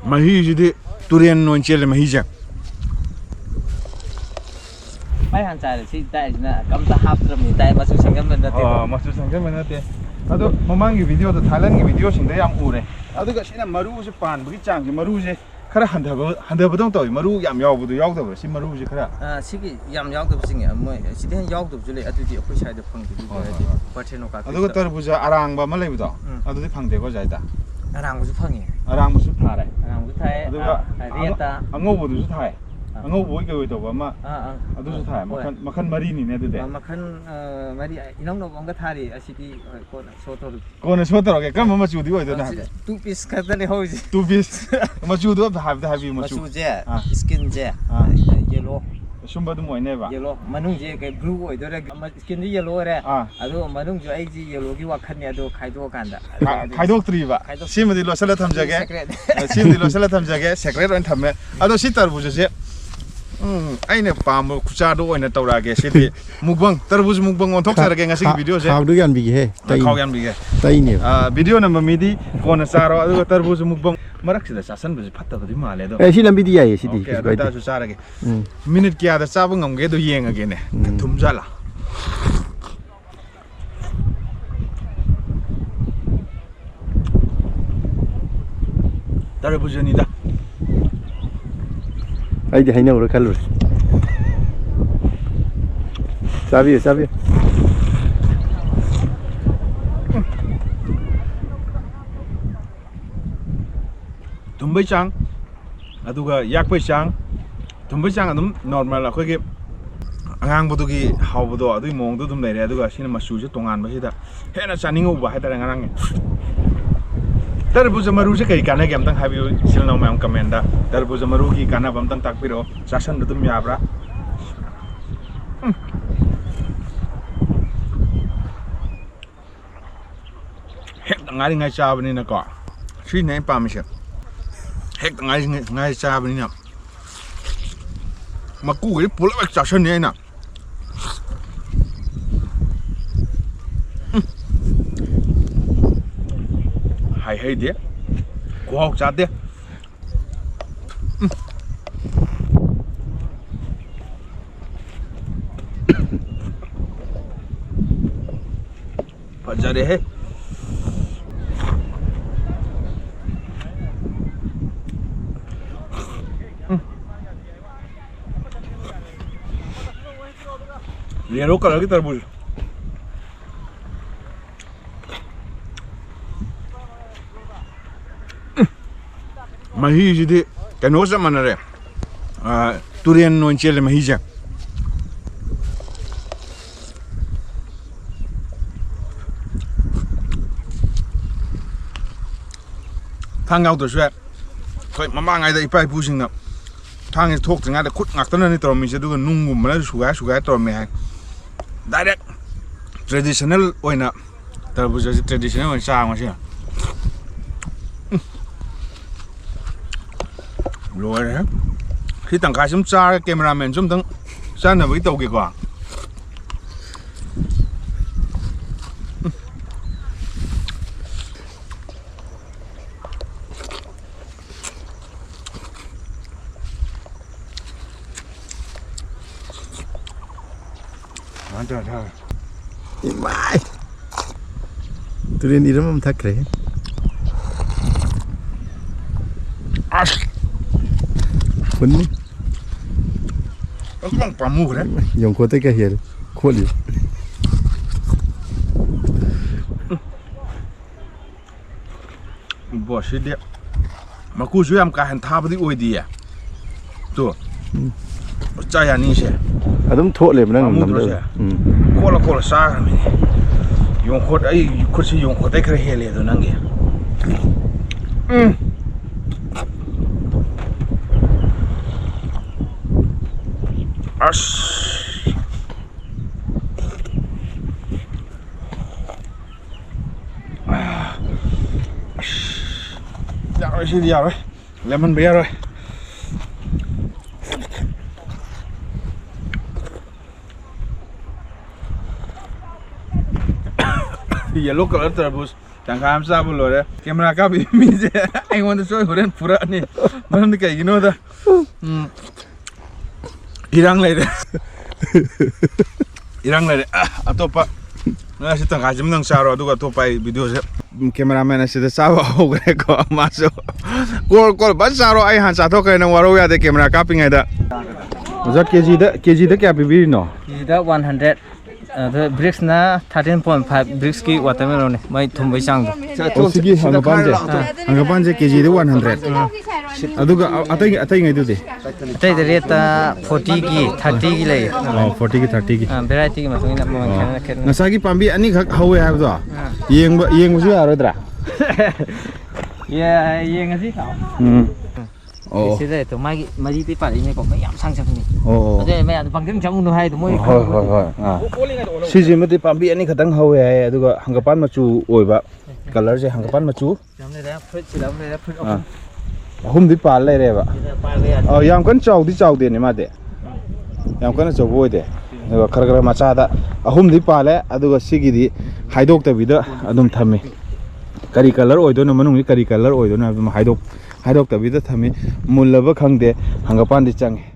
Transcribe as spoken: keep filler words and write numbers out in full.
ꯃꯍꯤꯁꯤꯗꯤ ꯇꯨꯔꯦꯟ ꯑꯣꯏꯅ ꯆꯦꯜꯂꯦ, ꯃꯍꯤꯁꯦ꯫ ꯃꯥꯏ ꯍꯥꯟ ꯆꯥꯔꯦ꯫ ꯁꯤ ꯇꯥꯏꯁꯤꯅ ꯀꯝꯇ ꯍꯥꯞꯇ꯭ꯔꯕꯅꯤ꯫ ꯇꯥꯏ ꯃꯆꯨ ꯁꯪꯖꯟꯕ ꯅꯠꯇꯦꯀꯣ꯫ ꯑꯥ, ꯃꯆꯨ ꯁꯪꯖꯟꯕ ꯅꯠꯇꯦ꯫ ꯑꯗꯣ ꯃꯃꯥꯡꯒꯤ ꯚꯤꯗꯤꯑꯣꯗ, ꯊꯥꯏꯂꯦꯟꯒꯤ ꯚꯤꯗꯤꯑꯣꯁꯤꯡꯗ ꯌꯥꯝ ꯎꯔꯦ꯫ ꯑꯗꯨꯒ ꯁꯤꯅ ꯃꯔꯨꯁꯦ ꯄꯥꯟꯕꯒꯤ ꯆꯥꯡꯁꯦ, ꯃꯔꯨꯁꯦ ꯈꯔ ꯍꯟꯊꯕ, ꯍꯟꯊꯕꯗꯧꯅ ꯇꯧꯋꯤ꯫ ꯃꯔꯨ ꯌꯥꯝ ꯌꯥꯎꯕꯗꯣ ꯌꯥꯎꯗꯕ꯭ꯔꯥ? ꯁꯤ ꯃꯔꯨꯁꯦ ꯈꯔ ꯑꯥ, ꯁꯤꯒꯤ ꯌꯥꯝ ꯌꯥꯎꯗꯕꯁꯤꯡꯉꯦ꯫ ꯃꯣꯏ ꯁꯤꯗ ꯍꯦꯟꯅ ꯌꯥꯎꯗꯕꯁꯨ ꯂꯩ꯫ ꯑꯗꯨꯗꯤ ꯑꯩꯈꯣꯏ ꯁ꯭ꯋꯥꯏꯗ ꯐꯪꯗꯦ꯫ ꯍꯣꯏ, ꯍꯣꯏ, ꯍꯣꯏ꯫ ꯄꯥꯔꯊꯦꯅꯣꯀꯥ ꯑꯗꯨꯒ ꯇꯔꯕꯨꯖꯥ ꯑꯔꯥꯡꯕ ꯑꯃ ꯂꯩꯕꯗꯣ, ꯎꯝ꯫ ꯑꯗꯨꯗꯤ ꯐꯪꯗꯦꯀꯣ, ꯖꯥꯏꯗ? ꯑꯔꯥꯡꯕꯁꯨ ꯐꯪꯉꯦ꯫ ꯑꯔꯥꯡꯕꯁꯨ ꯊꯥꯔꯦ꯫ ꯑꯔꯥꯡꯕꯁꯨ ꯊꯥꯏ, ꯑꯗꯨꯒ ꯑꯥ, ꯑꯉ-, ꯔꯦꯠꯇ꯫ ꯑꯉꯧꯕꯗꯨꯁꯨ ꯊꯥꯏ꯫ ꯑꯥ꯫ ꯑꯉꯧꯕ ꯑꯣꯏ ꯀꯩ ꯑꯣꯏ ꯇꯧꯕ ꯑꯃ, ꯑꯥ, ꯑꯥ꯫ ꯑꯗꯨꯁꯨ ꯍꯣꯏ꯫ ꯊꯥꯏ꯫ ꯃꯈꯜ, ꯃꯈꯜ ꯃꯔꯤꯅꯤꯅꯦ ꯑꯗꯨꯗꯤ꯫ ꯑꯥ, ꯃꯈꯜ, ꯑꯥ, ꯃꯔꯤ, ꯏꯅꯧ ꯅꯧꯕ ꯑꯃꯒ ꯊꯥꯔꯤ꯫ ꯑꯁꯤꯗꯤ, ꯍꯣꯏ, ꯀꯣꯟꯅ ꯁꯣ ꯇꯧꯔꯒꯦ꯫ ꯀꯣꯟꯅ ꯁꯣ ꯇꯧꯔꯒꯦ꯫ ꯀꯔꯝꯕ ꯃꯆꯨꯗꯤ ꯑꯣꯏꯗꯣꯏꯅꯣ ꯍꯥꯏꯐꯦꯠ? Two piece ꯈꯛꯇꯅꯦ ꯍꯧꯔꯤꯁꯦ꯫ Two piece꯫ ꯃꯆꯨꯗꯣ ꯑꯝꯇ ꯍꯥꯏꯕꯗ ꯍꯥꯏꯕꯤꯌꯨ, ꯃꯆꯨ꯫ ꯃꯆꯨꯁꯦ, ꯑꯥ꯫ Skin ꯁꯦ, ꯑꯥ꯫ Yellow꯫ ꯑꯁꯨꯝꯕ ꯑꯗꯨꯝ ꯑꯣꯏꯅꯦꯕ? Yellow꯫ ꯃꯅꯨꯡꯁꯦ ꯀꯩ blue ꯑꯣꯏꯗꯣꯏꯔꯥ? ꯑꯃ skin ꯗꯤ yellow ꯑꯣꯏꯔꯦ꯫ ꯑꯥ꯫ ꯑꯗꯣ ꯃꯅꯨꯡꯁꯨ ꯑꯩꯁꯤ yellow ꯒꯤ ꯋꯥꯈꯜꯅꯦ, ꯑꯗꯣ ꯈꯥꯏꯗꯣꯛꯑꯀꯥꯟꯗ꯫ ꯈꯥ-, ꯈꯥꯏꯗꯣꯛꯇ꯭ꯔꯤꯕ? ꯈꯥꯏꯗꯣꯛ-, ꯁꯤꯃꯗꯤ ꯂꯣꯠꯁꯤꯜꯂ ꯊꯝꯖꯒꯦ꯫ Secret꯫ ꯑ, ꯁꯤꯃꯗꯤ ꯂꯣꯠꯁꯤꯜꯂ ꯊꯝꯖꯒꯦ, secret ꯑꯣꯏꯅ ꯊꯝꯃꯦ꯫ ꯑꯗꯣ ꯁꯤ ꯇꯔꯕꯨꯖꯁꯦ, ꯎꯝ, ꯑꯩꯅ ꯄꯥꯝꯕ ꯈꯨꯆꯥꯗꯣ ꯑꯣꯏꯅ ꯇꯧꯔꯛꯑꯒꯦ꯫ ꯁꯤꯗꯤ mukbang, ꯇꯔꯕꯨꯖ mukbang ꯑꯣꯟꯊꯣꯛꯆꯔꯒꯦ ꯉꯁꯤꯒꯤ ꯈꯥ-, video ꯁꯦ꯫ ꯈꯥꯎꯗꯣ ꯌꯥꯟꯕꯤꯒꯦꯍꯦ꯫ ꯑ, ꯇꯩ-, ꯈꯥꯎ ꯌꯥꯟꯕꯤꯒꯦ꯫ ꯇꯩꯅꯦꯕ꯫ ꯑ, video ꯅꯝꯕ ꯃꯤꯗꯤ ꯀꯣꯟꯅ ꯆꯥꯔꯣ, ꯑꯗꯨꯒ ꯇꯔꯕꯨꯖ mukbang ꯃꯔꯛꯁꯤꯗ ꯆꯥꯁꯟꯕꯁꯦ ꯐꯠꯇꯕꯗꯤ ꯃꯥꯜꯂꯦ ꯑꯗꯣ꯫ ꯑꯦ, ꯁꯤ ꯂꯝꯕꯤꯗꯤ ꯌꯥꯏꯌꯦ, ꯁꯤꯗꯤ OK, ꯀꯩꯁꯨ ꯑꯗꯨ ꯀꯥꯏꯗꯦ꯫ ꯑꯣꯏꯇꯥꯔꯁꯨ ꯆꯥꯔꯒꯦ꯫ ꯎꯝ꯫ Minute ꯀꯌꯥꯗ ꯆꯥꯕ ꯉꯝꯒꯦꯗꯣ ꯌꯦꯡꯉꯒꯦꯅꯦ꯫ ꯎꯝ꯫ ꯊꯨꯝꯖꯥꯠꯂꯥ? ꯇꯔꯕꯨꯖꯅꯤꯗ꯫ ꯑꯩꯗꯤ ꯍꯩꯅꯧꯔ ꯈꯜꯂꯨꯔꯦ꯫ ꯆꯥꯕꯤꯌꯨ, ꯆꯥꯕꯤꯌꯨ꯫ ꯊꯨꯝꯕꯩ ꯆꯥꯡ, ꯑꯗꯨꯒ ꯌꯥꯛꯄꯩ ꯆꯥꯡ, ꯊꯨꯝꯕꯩ ꯆꯥꯡ ꯑꯗꯨꯝ normal, ꯑꯩꯈꯣꯏꯒꯤ ꯑꯉꯥꯡꯕꯗꯨꯒꯤ ꯍꯥꯎꯕꯗꯣ, ꯑꯗꯨꯒꯤ ꯃꯑꯣꯡꯗꯣ ꯑꯗꯨꯝ ꯂꯩꯔꯦ꯫ ꯑꯗꯨꯒ ꯁꯤꯅ ꯃꯆꯨꯁꯦ ꯇꯣꯉꯥꯟꯕꯁꯤꯗ ꯍꯦꯟꯅ ꯆꯥꯅꯤꯡꯍꯧꯕ ꯍꯥꯏꯇꯥꯔꯦ ꯉꯔꯥꯡꯒꯤ꯫ ꯇꯔꯕꯨꯖ ꯃꯔꯨꯁꯦ ꯀꯔꯤ ꯀꯥꯟꯅꯒꯦ ꯑꯝꯇꯪ ꯍꯥꯏꯕꯤꯌꯨ, ꯏꯆꯤꯜ ꯏꯅꯥꯎ ꯃꯌꯥꯝ comment ꯇ꯫ ꯇꯔꯕꯨꯖ ꯃꯔꯨꯒꯤ ꯀꯥꯟꯅꯕ ꯑꯝꯇꯪ ꯇꯥꯛꯄꯤꯔꯛꯑꯣ, ꯆꯥꯁꯟꯕ ꯑꯗꯨꯝ ꯌꯥꯕ꯭ꯔꯥ? ꯎꯝ꯫ ꯍꯦꯛꯇ ꯉꯥꯏꯔꯤꯉꯩ ꯆꯥꯕꯅꯤꯅꯀꯣ, ꯁꯤꯅꯦ ꯑꯩꯅ ꯄꯥꯝꯃꯤꯁꯦ꯫ ꯍꯦꯛꯇ ꯉꯥꯏꯔꯤꯉꯩ, ꯉꯥꯏ ꯆꯥꯕꯅꯤꯅ ꯃꯀꯨꯒꯩ ꯄꯨꯂꯞ ꯍꯦꯛ ꯆꯥꯁꯟꯅꯤ ꯑꯩꯅ꯫ ꯎꯝ꯫ ꯍꯥꯏꯍꯩꯗꯦ꯫ ꯈꯨꯍꯥꯎ ꯆꯥꯗꯦ꯫ ꯐꯖꯔꯦꯍꯦ꯫ ꯎꯝ꯫ Yellow colourꯒꯤ ꯇꯔꯕꯨꯖ꯫ ꯃꯍꯤꯁꯤꯗꯤ ꯀꯩꯅꯣꯒ ꯆꯞ ꯃꯥꯟꯅꯔꯦ꯫ ꯑꯥ, ꯇꯨꯔꯦꯟ ꯑꯣꯏꯅ ꯆꯦꯜꯂꯦ ꯃꯍꯤꯁꯦ꯫ ꯊꯥꯡ ꯌꯥꯎꯗ꯭ꯔꯁꯨ ꯌꯥꯏ꯫ ꯑꯩꯈꯣꯏ ꯃꯃꯥꯡꯉꯩꯗ ꯏꯄꯥ ꯏꯄꯨꯁꯤꯡꯅ ꯊꯥꯡꯁꯦ ꯊꯣꯛꯇ꯭ꯔꯤꯉꯩꯗ ꯈꯨꯠ ꯉꯥꯛꯇꯅꯅꯤ ꯇꯧꯔꯝꯃꯤꯁꯦ, ꯑꯗꯨꯒ ꯅꯨꯡꯒꯨꯝꯕꯅ ꯁꯨꯒꯥꯏ ꯁꯨꯒꯥꯏ ꯇꯧꯔꯝꯃꯦ ꯍꯥꯏ꯫ Direct traditional ꯑꯣꯏꯅ ꯇꯔꯕꯨꯖꯁꯦ traditional ꯑꯣꯏꯅ ꯆꯥꯕ ꯉꯁꯤ꯫ ꯎꯝ꯫ ꯂꯣꯏꯔꯦꯍꯦ꯫ ꯁꯤ ꯇꯪꯈꯥꯏ ꯁꯨꯝ ꯆꯥꯔꯒ cameramanꯁꯨ ꯑꯝꯇꯪ ꯆꯥꯅꯕꯒꯤ ꯇꯧꯒꯦꯀꯣ꯫ ꯏꯃꯥꯏ! ꯇꯨꯔꯦꯟ ꯏꯔꯝ ꯑꯃ ꯊꯛꯈ꯭ꯔꯦ꯫ ꯑꯁ! ꯐꯨꯟꯅꯤ꯫ ꯑꯁ, ꯄꯥꯝꯃꯨꯈ꯭ꯔꯦ꯫ ꯌꯣꯡꯈꯣꯠꯇꯩ ꯀꯩ ꯍꯦꯜꯂꯤ? ꯈꯣꯠꯂꯤ꯫ ꯏꯕꯣ, ꯁꯤꯗꯤ ꯃꯀꯨꯁꯨ ꯌꯥꯝ ꯀꯥ ꯍꯦꯟꯅ ꯊꯥꯕꯗꯤ ꯑꯣꯏꯗꯤꯌꯦ꯫ ꯇꯨ꯫ ꯎꯝ꯫ ꯆꯥ ꯌꯥꯅꯤꯁꯦ꯫ ꯑꯗꯨꯝ ꯊꯣꯠꯂꯦꯕ ꯅꯪ ꯄꯥꯝꯃꯨꯗ꯭ꯔꯣ ꯅꯝꯗꯕꯗꯣ꯫ ꯁꯦ? ꯎꯝ꯫ ꯈꯣꯠꯂ ꯈꯣꯠꯂ ꯆꯥꯈ꯭ꯔꯕꯅꯤꯅꯦ꯫ ꯌꯣꯡꯈꯣꯠ, ꯑꯩ ꯈꯨꯠꯁꯤ ꯌꯣꯡꯈꯣꯠꯇꯩ ꯈꯔ ꯍꯦꯜꯂꯦ ꯑꯗꯣ ꯅꯪꯒꯤ꯫ ꯎꯝ꯫ ꯑꯁ꯫ ꯑꯁ, ꯌꯥꯔꯣꯏ, ꯁꯤꯗꯤ ꯌꯥꯔꯣꯏ꯫ ꯂꯦꯃꯟꯕ ꯌꯥꯔꯣꯏ꯫ Yellow colour ꯇꯔꯕꯨꯖ꯫ ꯇꯪꯈꯥꯏ ꯑꯃ ꯆꯥꯕ ꯂꯣꯏꯔꯦ꯫ ꯀꯦꯃꯦꯔꯥ ꯀꯥꯞꯄꯤ ꯃꯤꯁꯦ ꯑꯩꯉꯣꯟꯗ ꯁꯣꯏ ꯍꯣꯔꯦꯟ ꯐꯨꯔꯛꯑꯅꯤ꯫ ꯃꯔꯝꯗꯤ ꯀꯩꯒꯤꯅꯣꯗ, ꯎꯝ, ꯏꯔꯥꯡ ꯂꯩꯔꯦ꯫ ꯏꯔꯥꯡ ꯂꯩꯔꯦ꯫ ꯑ, ꯑꯇꯣꯞꯄ, ꯅꯪ ꯑꯁꯤ ꯇꯪꯈꯥꯏꯁꯤꯃ ꯅꯪ ꯆꯥꯔꯣ, ꯑꯗꯨꯒ ꯑꯇꯣꯞꯄ ꯑꯩ ꯚꯤꯗꯤꯑꯣꯁꯦ, ꯎꯝ, ꯀꯦꯃꯦꯔꯥꯃꯦꯟ ꯑꯁꯤꯗ ꯆꯥꯕ ꯍꯧꯈ꯭ꯔꯦꯀꯣ꯫ ꯃꯥꯁꯨ ꯀꯣꯜ, ꯀꯣꯜ ꯐꯖꯅ ꯆꯥꯔꯣ, ꯑꯩ ꯍꯥꯟꯅ ꯆꯥꯊꯣꯛꯈ꯭ꯔꯦ, ꯅꯪ ꯋꯥꯔꯧ ꯌꯥꯗꯦ ꯀꯦꯃꯦꯔꯥ ꯀꯥꯞꯄꯤꯉꯩꯗ꯫ ꯑꯣꯖꯥ, ꯀꯦꯖꯤꯗ, ꯀꯦꯖꯤꯗ ꯀꯌꯥ ꯄꯤꯕꯤꯔꯤꯅꯣ? ꯀꯦꯖꯤꯗ ꯋꯥꯟ ꯍꯟꯗ꯭ꯔꯦꯠ꯫ ꯑꯗꯣ ꯕ꯭ꯔꯤꯛꯁꯅ ꯊꯥꯔꯇꯤꯟ ꯄꯣꯏꯟ ꯐꯥꯏꯚ, ꯕ꯭ꯔꯤꯛꯁꯀꯤ ꯋꯥꯇꯔꯃꯦꯂꯣꯟꯅꯦ, ꯃꯥꯏ ꯊꯨꯝꯕꯩ ꯆꯥꯡꯗꯣ꯫ ꯑꯣ, ꯁꯤꯒꯤ ꯍꯪꯒꯄꯥꯟꯁꯦ? ꯑꯥ꯫ ꯍꯪꯒꯄꯥꯟꯁꯦ ꯀꯦꯖꯤꯗ ꯋꯥꯟ ꯍꯟꯗ꯭ꯔꯦꯠ꯫ ꯑꯥ꯫ ꯑꯗꯨꯒ ꯑ-, ꯑꯇꯩ, ꯑꯇꯩꯉꯩꯗꯨꯗꯤ? ꯑꯇꯩꯗ ꯔꯦꯠꯇ ꯐꯣꯔꯇꯤꯒꯤ, ꯊꯥꯔꯇꯤꯒꯤ ꯂꯩ꯫ ꯑꯣ, ꯐꯣꯔꯇꯤꯒꯤ, ꯊꯥꯔꯇꯤꯒꯤ꯫ ꯑꯥ, ꯚꯦꯔꯥꯏꯇꯤꯒꯤ ꯃꯇꯨꯡ ꯏꯟꯅ ꯃꯃꯜ ꯑꯣ꯫ ꯈꯦꯠꯅ ꯈꯦꯠꯅ꯫ ꯉꯁꯥꯏꯒꯤ ꯄꯥꯝꯕꯤ ꯑꯅꯤꯈꯛ ꯍꯧꯋꯦ ꯍꯥꯏꯕꯗꯣ? ꯑꯥ꯫ ꯌꯦꯡꯕ, ꯌꯦꯡꯕꯁꯨ ꯌꯥꯔꯣꯏꯗ꯭ꯔꯥ? ꯌꯥ-, ꯌꯦꯡꯉꯁꯤ, ꯂꯥꯛꯑꯣ꯫ ꯎꯝ꯫ ꯑꯣ꯫ ꯁꯤꯗ ꯂꯩꯔꯦ, ꯃꯥꯒꯤ ꯃꯔꯤꯗꯤ ꯄꯥꯜꯂꯛꯏꯅꯦꯀꯣ, ꯃꯩ ꯌꯥꯝ ꯁꯥꯡ ꯆꯪꯕꯅꯤ꯫ ꯑꯣ, ꯑꯣ꯫ ꯑꯗꯨꯅ ꯃꯌꯥꯝꯗꯣ ꯄꯪꯆꯪ ꯆꯪꯉꯨꯅꯨ ꯍꯥꯏꯗꯣ, ꯃꯣꯏ ꯍꯣꯏ, ꯍꯣꯏ, ꯈꯪꯗꯕꯅꯤ꯫ ꯍꯣꯏ, ꯑꯥ꯫ ꯁꯤꯁꯤꯃꯗꯤ ꯄꯥꯝꯕꯤ ꯑꯅꯤꯈꯛꯇꯪ ꯍꯧꯋꯦ ꯍꯥꯏꯌꯦ, ꯑꯗꯨꯒ ꯍꯪꯒꯄꯥꯟ ꯃꯆꯨ ꯑꯣꯏꯕ, ꯀꯂꯔꯁꯦ ꯍꯪꯒꯄꯥꯟ ꯃꯆꯨ꯫ ꯁꯤꯗ ꯑꯃ ꯂꯩꯔꯦ, ꯐꯨꯔꯤꯠ ꯁꯤꯗ ꯑꯃ ꯂꯩꯔꯦ, ꯐꯨꯔꯤꯠ ꯑꯥ꯫ ꯑꯍꯨꯝ꯫ ꯑꯍꯨꯝꯗꯤ ꯄꯥꯜ ꯂꯩꯔꯦꯕ꯫ ꯁꯤꯗ ꯄꯥꯏꯕ ꯌꯥꯗꯦ꯫ ꯑꯥ, ꯌꯥꯝ ꯀꯟꯅ ꯆꯥꯎꯗꯤ ꯆꯥꯎꯗꯦꯅꯦ ꯃꯥꯗꯤ꯫ ꯌꯥꯝ ꯀꯟꯅ ꯆꯥꯎꯕ ꯑꯣꯏꯗꯦ꯫ ꯑꯗꯨꯒ ꯈꯔ ꯈꯔ ꯃꯆꯥꯗ ꯑꯍꯨꯝꯗꯤ ꯄꯥꯜꯂꯦ, ꯑꯗꯨꯒ ꯁꯤꯒꯤꯗꯤ ꯍꯥꯏꯗꯣꯛꯇꯕꯤꯗ ꯑꯗꯨꯝ ꯊꯝꯃꯤ꯫ ꯀꯔꯤ ꯀꯂꯔ ꯑꯣꯏꯗꯣꯏꯅꯣ, ꯃꯅꯨꯡꯁꯤ ꯀꯔꯤ ꯀꯂꯔ ꯑꯣꯏꯗꯣꯏꯅꯣ ꯍꯥꯏꯕꯗꯨ ꯍꯥꯏꯗꯣꯛ-, ꯍꯥꯏꯗꯣꯛꯇꯕꯤꯗ ꯊꯝꯃꯤ꯫ ꯃꯨꯜꯂꯕ ꯈꯪꯗꯦ, ꯍꯪꯒꯄꯥꯟꯗꯤ ꯆꯪꯉꯦ꯫